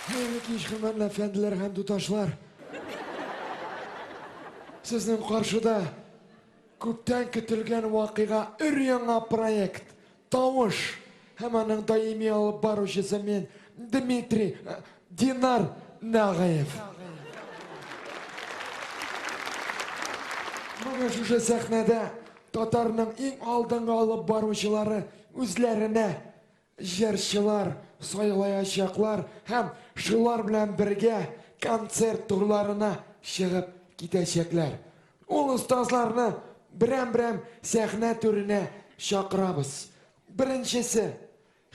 Хәерле кич, хөрмәтле әфәнделәр һәм туташлар. Сезнең каршыда күптән көтелгән вакыйга өр-яңа проект Тавыш һәм аның даими алып баручысы мин, Дмитрий э, Динар Нәгыев. Бүген шушы сәхнәдә татарның иң алдынгы алып баручылары үзләренә җырчылар сайлаячаклар һәм шулар белән бергә концерт турларына чыгып китәчәкләр. Ул остазларны берәм-берәм сәхнә түренә чакырабыз. Беренчесе,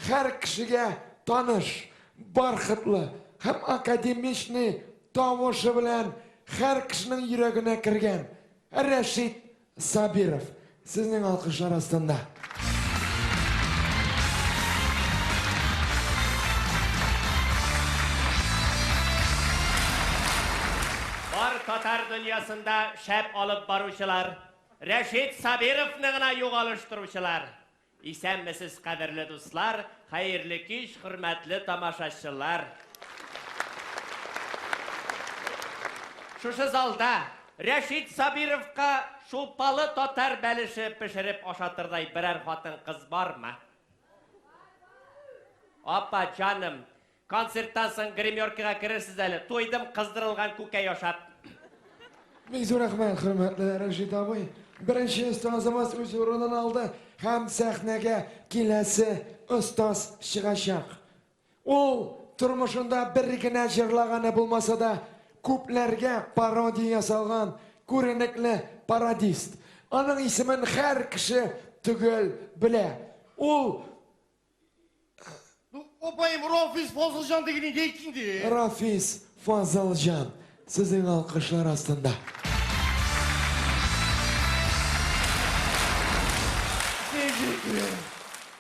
һәр кешегә таныш, бархатлы һәм академичный тавышы белән һәр кешенең йөрәгенә кергән Рәшит Сабиров. Сезнең алкышлар астында. Бар татар дөньясында шәп алып баручылар, Рәшит Сабировны гына юк алыштыручылар. Исәнмесез, кадерле дуслар, хәерле кич, хөрмәтле тамашачылар. Шушы залда Рәшит Сабировка шулпалы татар бәлеше пешереп ашатырдай берәр хатын-кыз бармы? Апа, җаным, Концерттан соң гримеркага керерсез әле. Туйдым кыздырылган күкәй ашап. Бик зур рәхмәт, хөрмәтле Рәшит абый. Беренче остазыбыз үз урынын алды һәм сәхнәгә киләсе остаз чыгачак. Ул тормышында бер генә җырлаганы булмаса да, күпләргә пародия ясалган күренекле пародист. Аның исемен һәр кеше төгәл белә. Ул Ну, апаем, Рафис Фазылҗан дигән инде әйт инде. Рафис Фазылҗан, сезнең алкышлар астында.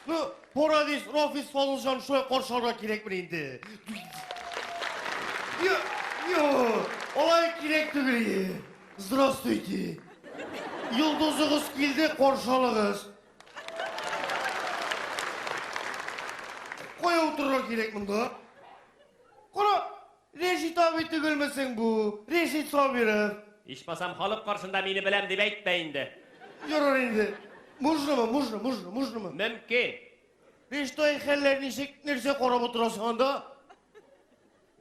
Ну, Парадис, Рафис Фазылҗан шулай каршы алырга кирәкме инде? Юк, юк, алай кирәк түгел. Здравствуйте. Йолдызыгыз килде, каршы алыгыз. Кая утырырга кирәк монда? Кара, Рәшит абый түгелмесең бу? Рәшит Сабиров. Ичмасам, халык каршында мине беләм дип әйтмә инде. Ярар инде. Можнымы, можно, можно, можнымы? Мөмкин. Рәшит абый, хәлләр ничек? Нәрсә карап утырасың анда?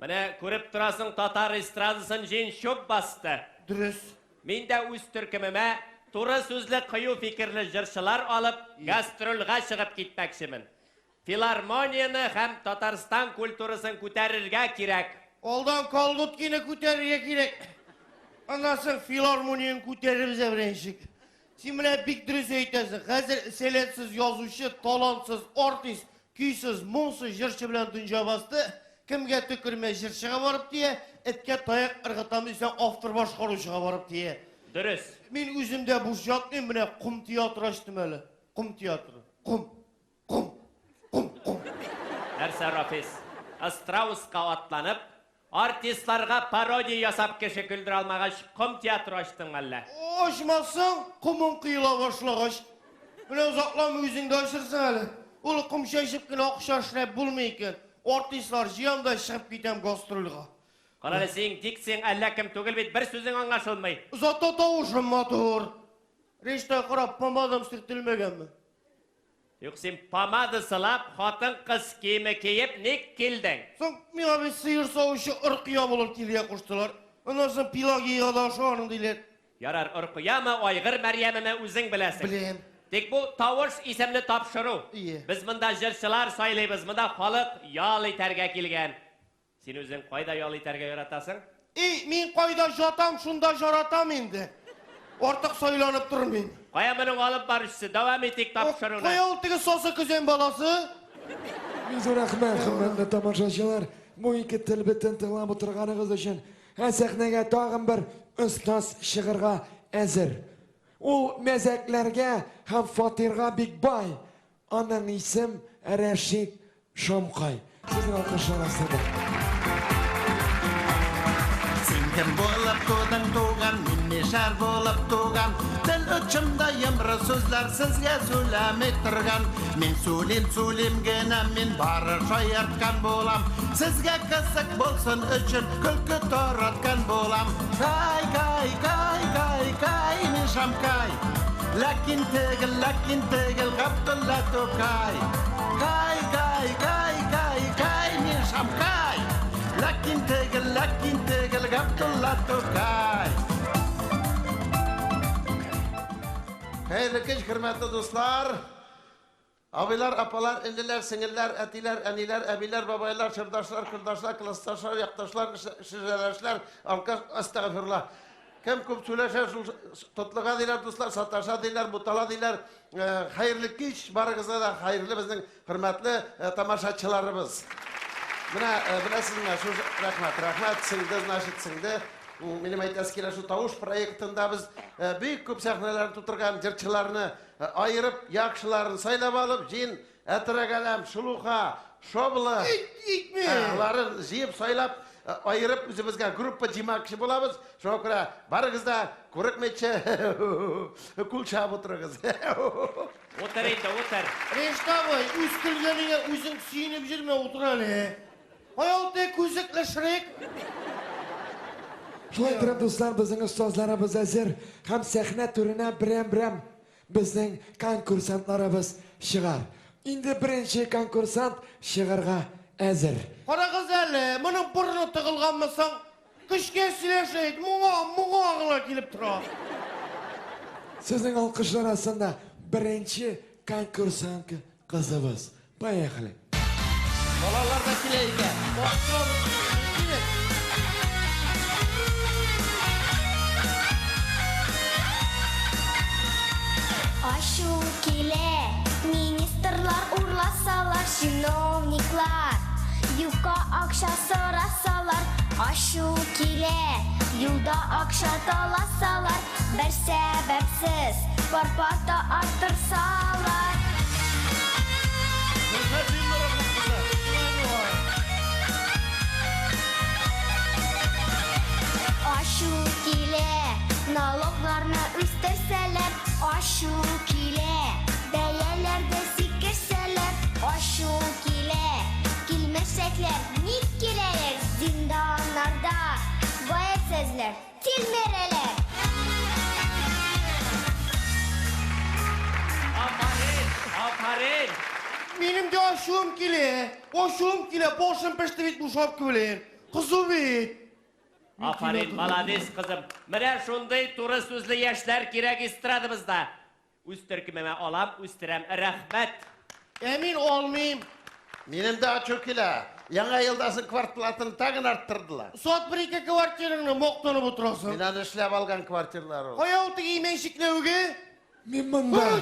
Менә күреп торасың, татар эстрадасын җен чүп басты. Дөрес. Мин дә үз төркемемә туры сүзле, кыю фикерле җырчылар алып, гастрольгә чыгып китмәкчемен. Филармонияне һәм Татарстан культурасын күтәрергә кирәк. Алдан колготкины күтәрергә кирәк. Аннан соң филармонияне күтәрербез ә беренчек. Син менә бик дөрес әйтәсең. Хәзер сәләтсез язучы, талантсыз артист, көйсез, моңсыз җырчы белән дөнья басты. Кемгә төкермә, җырчыга барып тия, эткә таяк ыргытам дисәң, автор башкаручыга барып тия. Дөрес. Мин үзем дә буш ятмыйм, менә ком театры ачтым әле. Ком театры. Ком. Ком. Ком. Ком. Нәрсә, Рафис, Страуска атланып, Артистларга пародия ясап кеше көлдерә алмагач, ком театры ачтың мәллә? Ачмассың, комың коела башлагач. Менә озакламый үзең дә ачырсың әле. Ул ком чәчеп кенә акча эшләп булмый икән. Артистлар җыям да чыгып китәм гастрольгә. Карале, синең дикцияң әллә кем түгел бит, бер сүзең аңлашылмый. Зато тавышым матур. Речьтә карап, помадам сөртелмәгәнме? Юк, син помада сылап, хатын-кыз киеме киеп ник килдең? Соң миңа бит сыер савучы Оркыя булып килергә куштылар. Аннан соң Пелагеяга да ошаганың диләр. Ярар, Оркыямы, Айгыр Мәрьямеме үзең беләсең. Беләм. Тик бу Тавыш исемле тапшыру. Ие. Без монда җырчылар сайлыйбыз, монда халык ял итәргә килгән. Син үзең кайда ял итәргә яратасың? И, мин кайда жатам, шунда жаратам инде. Артык сайланып тормыйм. Кая моның алып баручысы? Дәвам итик тапшыруны. Кая ул теге сасы көзән баласы? Бик зур рәхмәт, хөрмәтле тамашачылар. Бу ике тел бетен тыңлап утырганыгыз өчен. Ә сәхнәгә тагын бер остаз чыгарга әзер. Ул мәзәкләргә һәм фатирга бик бай. Аның исем Рәшит Шамкай. Сезнең алкышлар астында. Син кем булып тудың, туган? мишәр булып туган. Тел очымда йомры сүзләр сезгә сөйләми торган. Мин сүлим, сүлим генә, мин бары шаярткан булам. Сезгә кызык булсын өчен көлке тараткан булам. Кай, кай, кай, кай, кай, мин шамкай. Ләкин тегел, ләкин тегел, Габдулла Тукай. Кай, кай, кай, кай, кай, мин шамкай. Ләкин тегел, ләкин тегел, Габдулла Тукай. Хәерле кич, хөрмәтле дуслар. Абыйлар, апалар, энеләр, сеңелләр, әтиләр, әниләр, әбиләр, бабайлар, чордашлар, кордашлар, классташлар, якташлар, шәҗәрәшләр, алкаш, астагфирулла. Кем күп сөйләшә, шул тотлыга диләр, дуслар, саташа диләр, бутала диләр. Хәерле кич, барыгызга да хәерле безнең хөрмәтле тамашачыларыбыз. Менә беләсезме, шул рәхмәт, рәхмәт, сеңде, значит, сеңде. Минем әйтәсе килә, шул тавыш проектында без бик күп сәхнәләрне тутырган җырчыларны Аерып, яхшыларын сайлап алып, җыен Әтрәгәләм, Шелуха, Шоблы. Итме? Аларын җыеп, сайлап, аерып үзебезгә группа җыймакчы булабыз. Шуңа күрә барыгыз да курыкмыйча кул чабып утырыгыз. Утыр инде, утыр. Ришт абый, үз көлгәнеңә үзең сөенеп йөрмә, утыр әле. Кая ул теге күзлекле Шрек? Шулай итеп, дуслар, безнең остазларыбыз әзер һәм сәхнә түренә берәм-берәм безнең конкурсантларыбыз чыгар. Инде беренче конкурсант чыгарга әзер. Карагыз әле, моның борыны тыгылганмы соң? Көчкә сөйләшә бит, моңа, моңа гына килеп тора. Сезнең алкышлар астында беренче конкурсантка кызыбыз. Поехали. Балалар да килә икән. Ачу килә, министрлар урласалар, чиновниклар юкка акча сорасалар, ачу килә, юлда акча таласалар, бер сәбәпсез зарплата арттырсалар. Ачу килә, налогларны үстерсәләр, ачу килә, бәяләрдә сикерсәләр, ачу килә, килмешәкләр ник киләләр зинданнарда, гаепсезләр тилмерәләр. Афәрин, афәрин. Минем дә ачуым килә. Ачуым килә, башым пеште бит бу шапка белән. Кызу бит. Афәрин, молодец, кызым. Менә шундый туры сүзле яшьләр кирәк эстрадабызда. Үз төркемемә алам, үстерәм. Рәхмәт. Ә мин алмыйм. Минем дә ачу килә. Яңа елдан соң квартплатаны тагын арттырдылар. Сат бер-ике квартираңны мактанып утырасың. Мин аны эшләп алган квартирлар ул. Кая ул теге имән чикләвеге? Мин монда.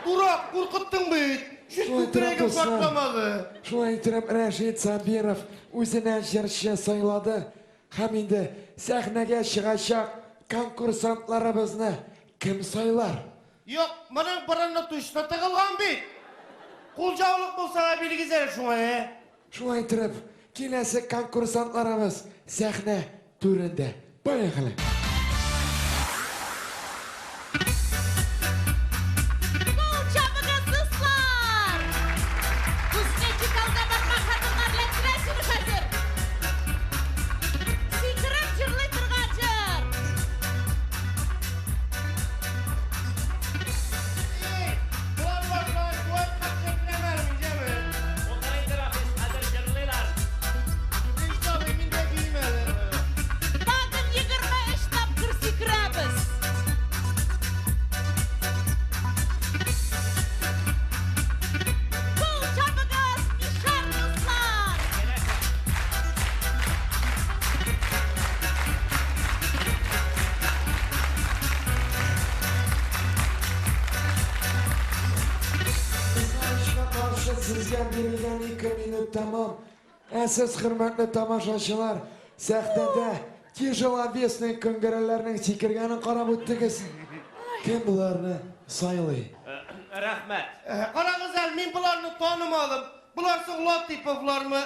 Дурак, куркыттың бит. Чүт Шулай күкрәгем торып, дуслар. шартламады. Шулай итеп, Рәшит Сабиров үзенә җырчы сайлады һәм инде сәхнәгә чыгачак конкурсантларыбызны кем сайлар? Юк, моның борыны точно тыгылган бит. Кулҗаулык булса да бирегез әле шуңа, ә? Шулай итеп, киләсе конкурсантларыбыз сәхнә түрендә. Поехали! Кул чабыгыз, дуслар! Кузнечик алда барма хатыннар эләктерә сине хәзер. Сикереп җырлый торган җыр. Эй, болар башлар, дуэтка кермәм, җәме. Утыр инде, Рафис, хәзер җырлыйлар. Ришт абый, мин дә биим әле. Тагын 23 тапкыр сикерәбез. Кул чабыгыз, мишәр дуслар! Кызганычка каршы, сезгә бирелгән ике минут тәмам. Ә сез, хөрмәтле тамашачылар, сәхнәдә тяжеловесный көнгерәләрнең сикергәнен карап үттегез. Кем боларны сайлый? Рәхмәт. Карагыз әле, мин боларны танымадым. Болар соң Латыйповлармы?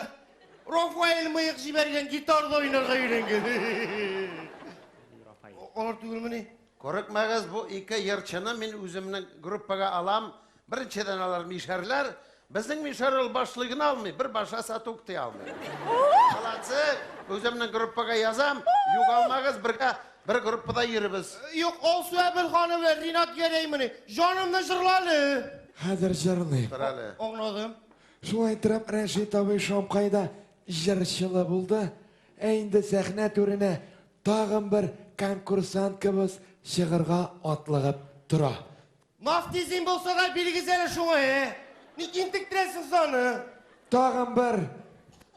Рафаэль мыек җибәргән гитарда уйнарга өйрәнгән. Алар түгелмени? Курыкмагыз, бу ике йырчыны мин үземнең группага алам. Беренчедән алар мишәрләр. Безнең мишәр ул башлый гына алмый, бер башласа туктый алмый. Молодцы, үземнең группага язам. Югалмагыз, бергә бер группада йөрибез. Юк, Алсу Әбелханова белән Ринат Гәрәймени. Җанымны җырла әле. Хәзер җырлыйм. Тор әле. Аңладым. Шулай итеп, Рәшит абый Шамкай да җырчылы булды. Ә инде сәхнә түренә тагын бер конкурсанткабыз чыгырга атлыгып тора. Нафтизин булса да бирегез әле шуңа, ә? Ник интектерәсез аны? Тагын бер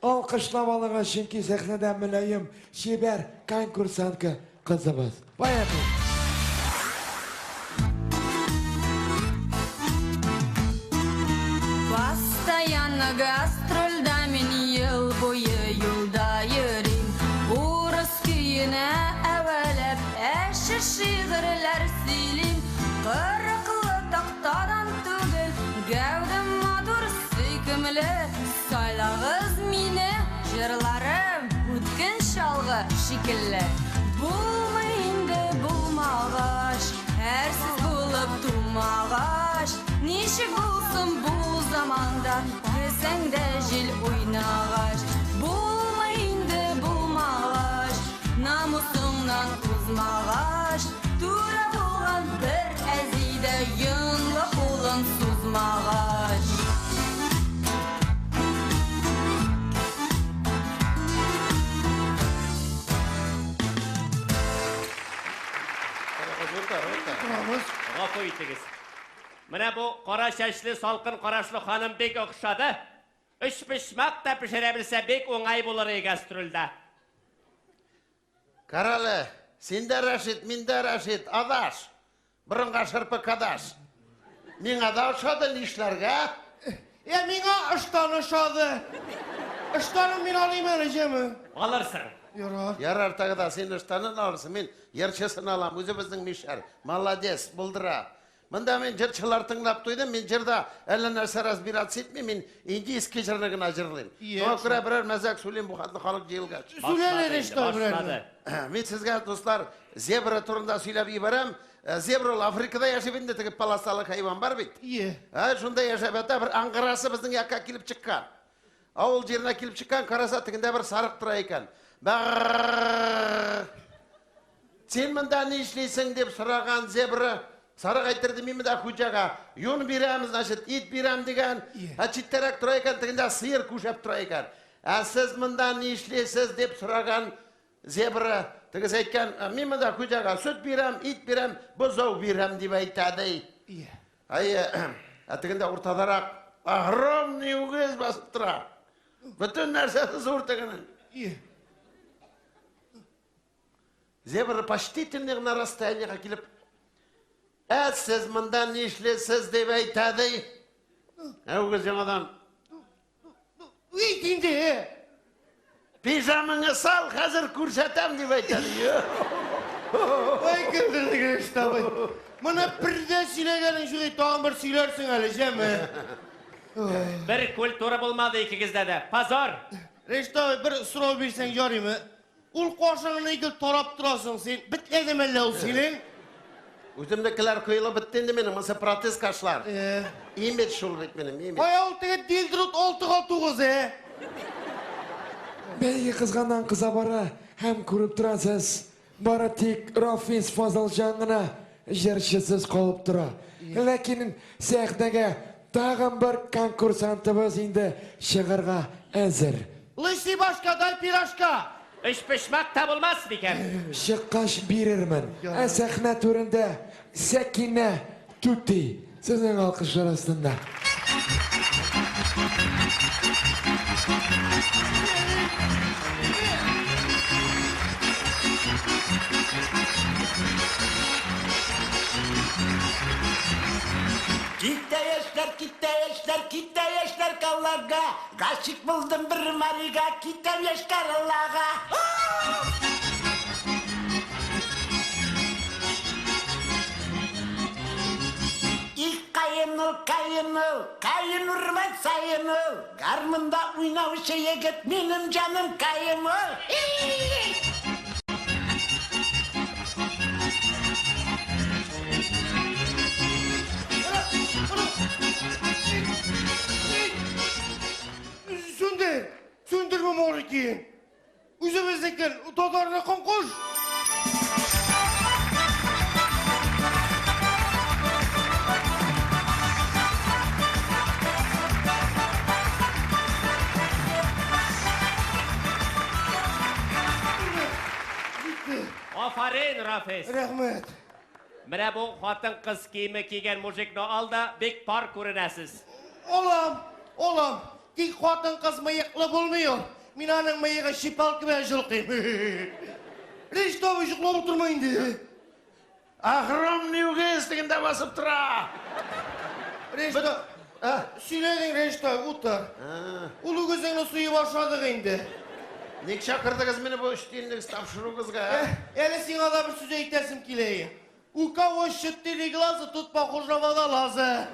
алкышлап алыгыз, чөнки сәхнәдә мөлаем, чибәр конкурсантка кызыбыз. Поехали! Постоянно гастрольдә мин ел буе юлда йөрим. Урыс көенә әвәләп әче шигырьләр сөйлим. Кырыклы тактадан түгел, гәүдәм матур, сөйкемле. Сайлагыз мине, җырларым үткен чалгы шикелле. Булмый инде булмагач, әрсез булып тумагач, ничек булсын бу заманда, кесәңдә җил уйнагач. Булмый инде булмагач, намусыңнан узмагач, түрә булган бер әзидә йонлы кулын сузмагач. Гафу итегез. Менә бу кара чәчле, салкын карашлы ханым бик охшады. Өчпочмак та пешерә белсә, бик уңай булыр иде гастрольдә. Карале, син дә Рәшит, мин дә Рәшит, адаш. Борынга шырпы кадаш. Миңа да ошады, нишләргә? Ә миңа ыштан ошады. Ыштанын мин алыйм әле, җәме. Алырсың. Ярар. Ярар, тагы син ыштанын алырсың, мин йырчысын алам, үзебезнең мишәр. Молодец, булдыра. Монда мин җырчылар тыңлап туйдым, мин җырда әллә нәрсә разбираться итмим, мин индийский җырны гына җырлыйм. Иә. Шуңа күрә берәр мәзәк сөйлим бу хәтле халык җыелгач. Сөйлә әле, Рәшит абый, берәрне. Башлады. Мин сезгә, дуслар, зебра турында сөйләп җибәрәм. Зебра ул Африкада яши инде, теге полосалы хайван бар бит. Ие. Ә, шунда яшәп ята, бер аңгырасы безнең якка килеп чыккан. Авыл җиренә килеп чыккан, караса, тегендә бер сарык тора икән. Бәгъ! Син монда ни эшлисең дип сораган зебра. Сарык әйттерде, мин монда хуҗага йон бирәм, значит, ит бирәм дигән. Ә читтәрәк тора икән, тегендә сыер күшәп тора икән. Ә сез монда ни эшлисез дип сораган зебра. Тегесе әйткән, мин монда хуҗага сөт бирәм, ит бирәм, бозау бирәм дип әйтә ди. Әйе, ә тегендә уртадарак огромный үгез басып тора. Бөтен нәрсәсе зур тегенең. Зебра почтительный гына расстояниега килеп, ә сез монда ни эшлисез дип әйтә ди. Ә үгез яңадан, Әйт инде. пижамыңны сал, хәзер күрсәтәм дип әйтә ди. Ой, көлдердек, Рәшит абый. Моны бер дә сөйләгәнең юк, тагын бер сөйләрсең әле, җәме. Бер культура булмады икегездә дә. Позор! Рәшит абый, бер сорау бирсәң ярыймы? Ул кашыңны гел тарап торасың син. Бетләдеме әллә ул синең? Үземнекеләр коелып бетте инде минем, монысы протез кашлар. Имидж шул бит минем, имидж. Кая ул теге Дилдрут 6-га 9, ә? Бәйге кызганнан кыза бара һәм күреп торасыз, бары тик Рафис Фазылҗан гына җырчысыз калып тора. Ләкин сәхнәгә тагын бер конкурсантыбыз инде чыгарга әзер. Лысый башка, дай пирожка. Өчпочмак та булмас микән? Чыккач бирермен. Ә сәхнә түрендә Сәкинә түти сезнең алкышлар астында. Китә яшьләр, китә яшьләр, китә яшьләр калага. Гашыйк булдым бер Марига, китәм яшькәр Аллага. Их, каен ул, каен ул, каен урман саен ул. Гармунда уйнаучы егет минем җаным каем ул. көен. Үзебезнекен, татарныкын куш. Афарин, Рафис. Рәхмәт. Менә бу хатын-кыз киеме кигән мужикны ал да, бик пар күренәсез. Алам, алам. Тик хатын-кыз мыеклы булмый ул. Мин аның мыегын щипалка белән җылкыйм. Рәшит абый, йоклап утырма инде. Огромный үгез тегендә басып тора. Рәшит, сөйләдең, Рәшит абый, утыр. Ул үгезеңне суеп ашадык инде. Ник чакырдыгыз мине бу өч тиенлек тапшыруыгызга, ә? Әле сиңа да бер сүз әйтәсем килә. У кого четыре глаза, тут похож на водолаза.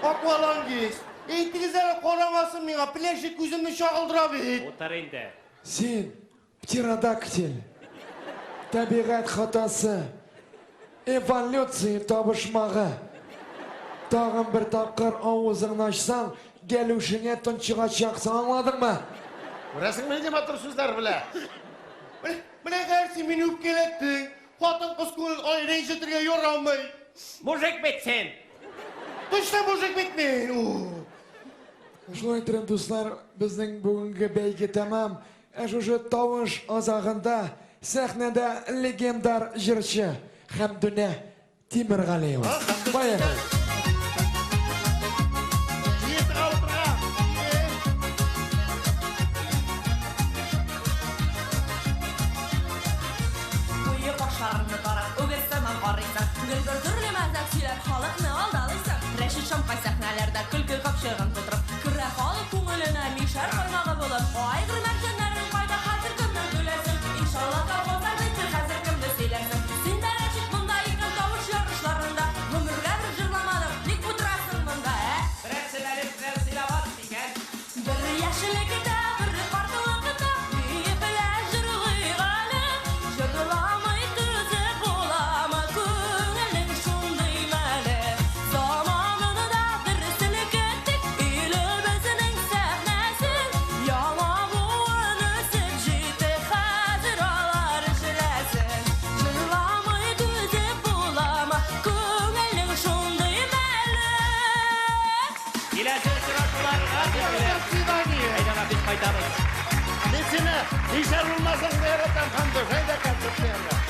Аквалангист. Әйтегез әле, карамасын миңа, пеләшек күземне чагылдыра бит. Утыр инде. Син, птеродактиль, табигать хатасы, эволюция табышмагы. Тагын бер тапкыр авызыңны ачсаң, гәлүшеңә тончыгачаксың, аңладыңмы? Күрәсеңме, нинди матур сүзләр белә? Менә хәзер син мине үпкәләттең. Хатын-кыз күңелен алай рәнҗетергә ярамый. Мужик бит син! Точно мужик бит мин. Шулай итеп, дуслар, безнең бүгенге бәйге тәмам. Ә шушы тавыш азагында сәхнәдә легендар җырчы Хәмдүнә Тимергалиева. Поехали! Куе кашларыңны тарап, үгез сыман карыйсың. Гел бер төрле мәзәк сөйләп, халыкны алдалыйсың. Рәшит Шамкай сәхнәләрдә көлке капчыгын тутырып, керә халык күңеленә мишәр каймагы булып. Айгыр мәрҗәннәрең кайда, хәзер кемнән көләсең? Иншалла, колхозлар бетер, хәзер кемне сөйләрсең? Син дә, Рәшит, монда икән тавыш ярышларында. Гомергә бер җырламадың, ник утырасың монда, ә? Берәрсе бәлеш белән сыйламас микән? Бер яшьлектә, бер картлыкта, биеп җырлыйк әле. Җырламый түзеп буламы, күңелнең шундый мәле. Заманны да бер селкеттек, илебезнең сәхнәсен. Яңа буын үсеп җитте, хәзер алар эшләсен. Җырламый түзеп буламы, күңелнең шундый мәле. Киләсе очрашуларга тиклем. Әйдә, Рафис, кайтабыз. Мин сине мишәр булмасаң да яратам, Хәмдүш. Әйдә, концертка.